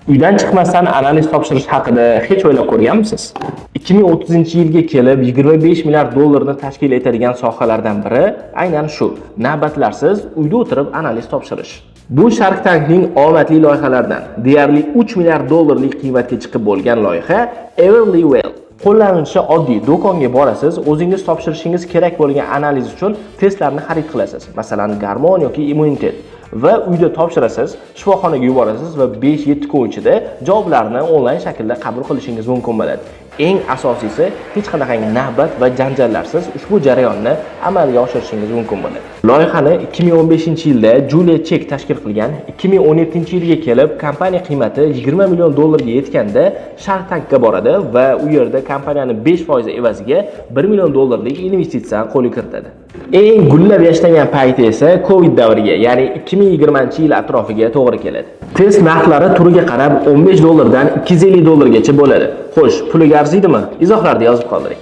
Uydan chiqmasdan analiz topshirish haqida hech o'ylab ko'rganmisiz? 2030-yilga kelib 25 milliard dollarni tashkil etadigan sohalardan biri aynan shu: navbatlarsiz uyda o'tirib analiz topshirish. Bu Shark Tankning omadli loyihalaridan, deyarli 3 milliard dollarlik qiymatga chiqib bo'lgan loyiha Everlywell. Qo'llanilishi oddiy: do'konga borasiz, o'zingiz topshirishingiz kerak bo'lgan analiz uchun testlarni xarid qilasiz. Masalan, gormon yoki immunitet, va uyda topshirasiz, shifoxonaga yuborasiz va 5-7 kun ichida javoblarni onlayn shaklda qabul qilishingiz mumkin bo'ladi. Eng asosiysi, hech qanaqangi navbat va janjallarsiz ushbu jarayonni amalga oshirishingiz mumkin bo'ladi. Loyihani 2015-yilda Julia Chek tashkil qilgan. 2017-yilga kelib kompaniya qiymati 20 million dollarga yetganda Shark Tankka boradi va u yerda kompaniyani 5% evaziga 1 million dollarlik investitsiyani qo'lga kiritadi. Eng gullab yashnagan payti esa Covid davriga, ya'ni 2020-yil atrofiga to'g'ri keladi. Test narxlari turiga qarab 15 dollardan 250 dollargacha bo'ladi. Xo'sh, puliga arziydimi? Izohlarda yozib qoldiring.